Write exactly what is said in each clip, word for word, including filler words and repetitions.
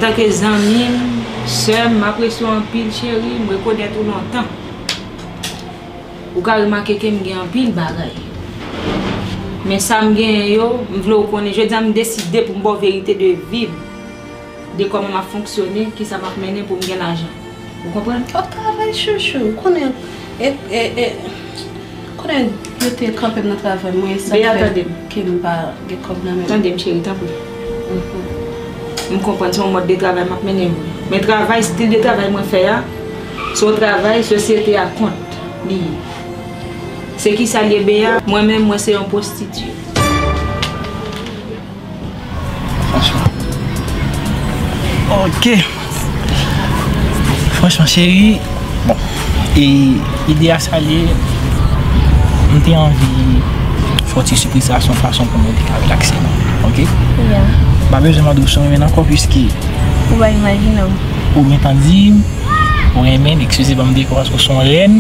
Antanke zanmi m, sè m, m apresye w anpil, cheri, m rekonèt ou lontan. Ou ka remake ke m gen anpil bagay. Men sa m genyen yo, m vle w konnen. Jodi a, m deside pou m ba w verite de vi m, de kòman m ap fonksyone, kisa m ap mennen pou m gen lajan. Ou konprann? Ap travay, chouchou. Konnen, e, e, e, konnen yo te kanpe m nan travay mwen, e sa fè ke m pa gen kòb nan men m. Tande m, cheri, tanpri. M konprann se yon mòd de travay m ap mennen vre. Men travay, estil de travay mwen fè a, se yon travay sosyete a kont li ye. Se kisa l ye, Bea? Mwen menm, mwen se yon pwostitye. Franchman. Ok. Franchman, cheri, bon, e ide a sa l ye, m te anvi fè w ti sipriz sa, se yon fason pou mwen te ka relakse, ok? M pa bezwen mande w si w renmen l ankò, piske ou pa imajine w. Ou gentan di m ou renmen l, eskize, ban m dekwa, paske w se yon rèn.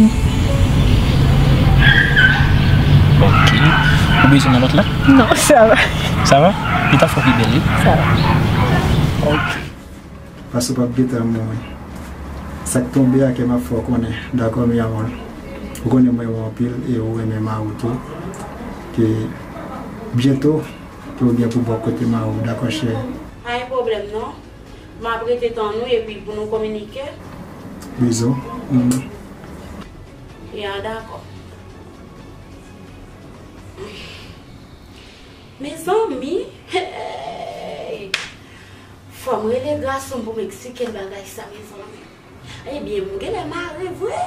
Ok. Ou bezwen nan lòt la? Non, sa va. Sa va? Li ta fò pi bèl, wi. Sa va. Ok. Paske w p ap gentan mouri. Sa k tonbe a, ke m ap fè w konnen. Dakò, mi amor? Ou konnen mwen renmen w anpil e ou renmen mari w tou. Ke byento, ke w gen pou bò kote mari w. Dakò, cheri? Pa gen pwoblèm, non. M ap rete tann ou epi pou nou kominike. Bizou. Mm. Ya, dakò. Mezanmi, hey! Fò m rele gason m pou m eksplike l bagay sa, mezanmi. Ebyen, m genlè mare vre.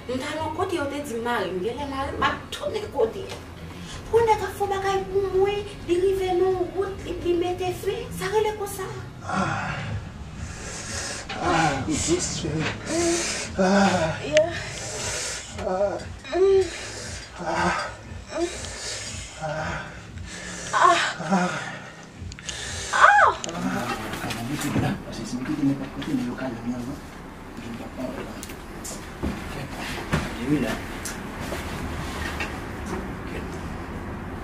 M t al yon kote, yo te di m mare, m genlè mare, m ap tounen kote a. Pou yon nèg ap fè yon bagay pou mwen, li rive nan yon wout, li, li mete fen, sa rele konsa? Ah. Ah, m sou cheri. Ah. Yeah. Ah. Ah. Ah. Ah. Ah. Ah. Mwen mete la, paske si m kite nenpòt kote, men yo ka jwenn mwen, non? Jwenn papa, wè la. Kèt. Li wi la. Kèt.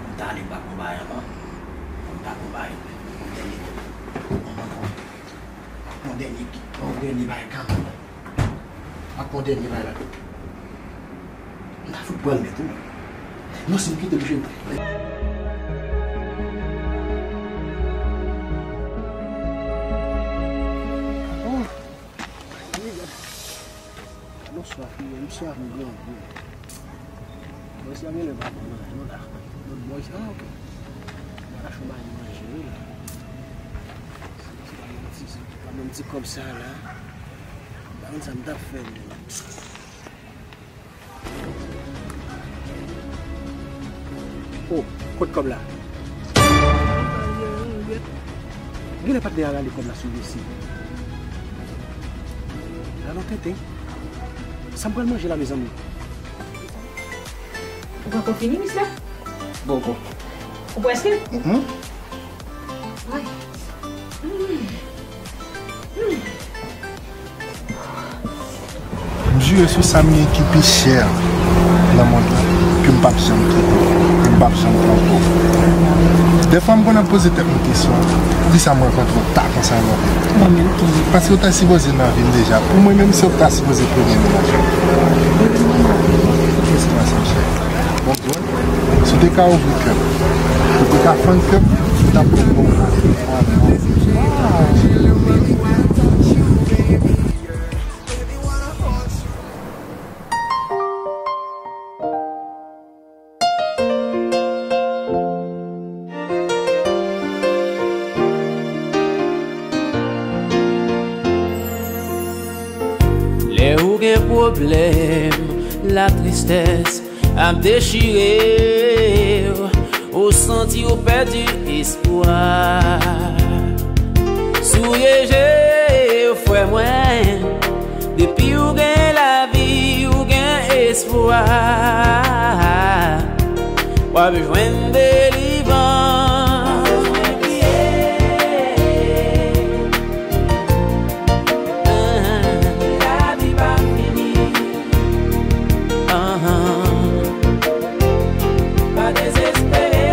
M ta ale m pa konbay ankò. M pa konbay. M dènye. M ankò. M dènye. M dènye bay kanmenm. Ak yon dènye bagay la. M ta fout pran l nèt, wi. Non, si m kite l, mesye. Oh. Gad yon swaf li ye, m swaf, m grangou. Bon, si a gen lè pa pran manje, non, la. Lòt bò, ah, ok. M al achte yon bagay manje, wi, la. Si, si pa gen ti, si pa gen ti kòb sa, la. M pa konn sa m t ap fè, menm. Oh, kot kòb la? Genlè patnè a rale kòb la sou mesye. Rale yon tenten. Sa m pral manje la, mezanmi? Ou poko fini, misye? Poko. Ou prèske? Mhm. Ay. Mm. Mm. M jire sou sa m gen ki pi chè nan mond lan, ke m p ap janm kite, ke m p ap janm pran pou. Dèfwa m konn ap poze tèt mwen kesyon, kisa m rankontre w ta konsa nan vi m? Mwen menm tou. Paske w ta sipoze nan vi m deja. Pou mwen menm, se w k ta sipoze premye nan lavi m. Kisa m chèche? Bon, bon. Si w te ka ouvri kè m, si w te ka fann kè m, m t ap pran bon. Lè ou gen pwoblèm, latristès ap dechire w, ou santi w pèdi espwa. Souye je w, frè mwen, depi w gen lavi, w gen espwa. W ap jwenn delivrans. Lavi pa fini. Pa dezespere.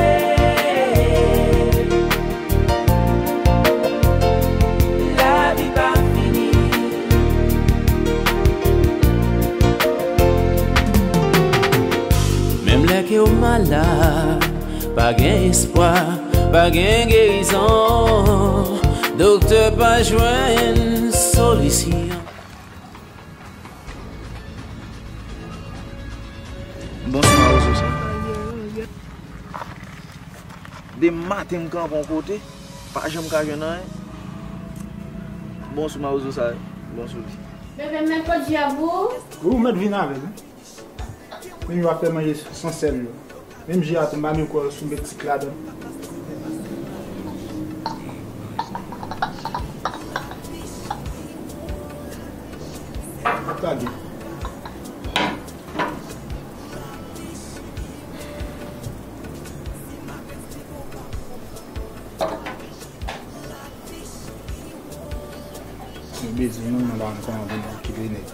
Malad, pa gen espwa, pa gen gerizon. Doktè pa jwenn solisyon. Bon, sou mawozo sa. De maten m kanpe yon kote, pa janm ka jwenn anyen. Bon, sou mawozo sa, bon sou li. Bebe, m met pot ji a pou ou. Wi, ou mèt vin avè l, wi. Menm yo ap fè manje san sèl yo. Menm ji a tou, m pa menm kwè sou met sik ladan. Gade. Yo bezwen nou, nou la, nou kòman vin kite nèg.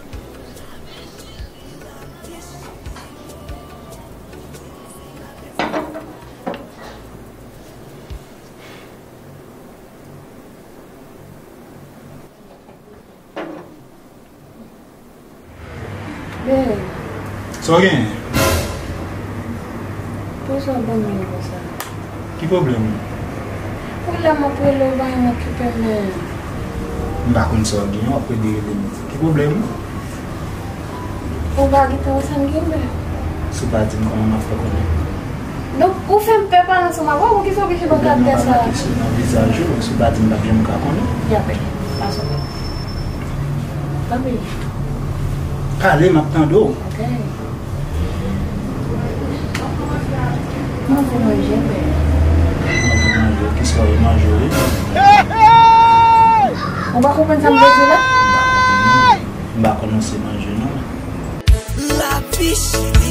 Bebe. Sa w genyen? Poukisa w ban m yon konsa? Ki pwoblèm ou? Pou lè m ap rele w, pa janm okipe m, men. M pa konn sa w genyen, w ap rele rele m. Ki pwoblèm ou? Ou pa gentan wè sa m genyen, men. Si w pa di m, kòman m ap fè konnen? Donk, ou fè m pè pale ansanm avè w, poukisa w oblije ban m karakter sa? Nan vizaj ou, si w pa di m, m p ap janm ka konnen. Ya, bebe, pa sòt. Tanpri. Pale, m ap tande w. Ok. Manje, manje, bebe. Manje, manje, kisa w manje, wi? Ou pa konprann sa m vle di la? M pa konn, m pa konn se manje, non. Lavi chili.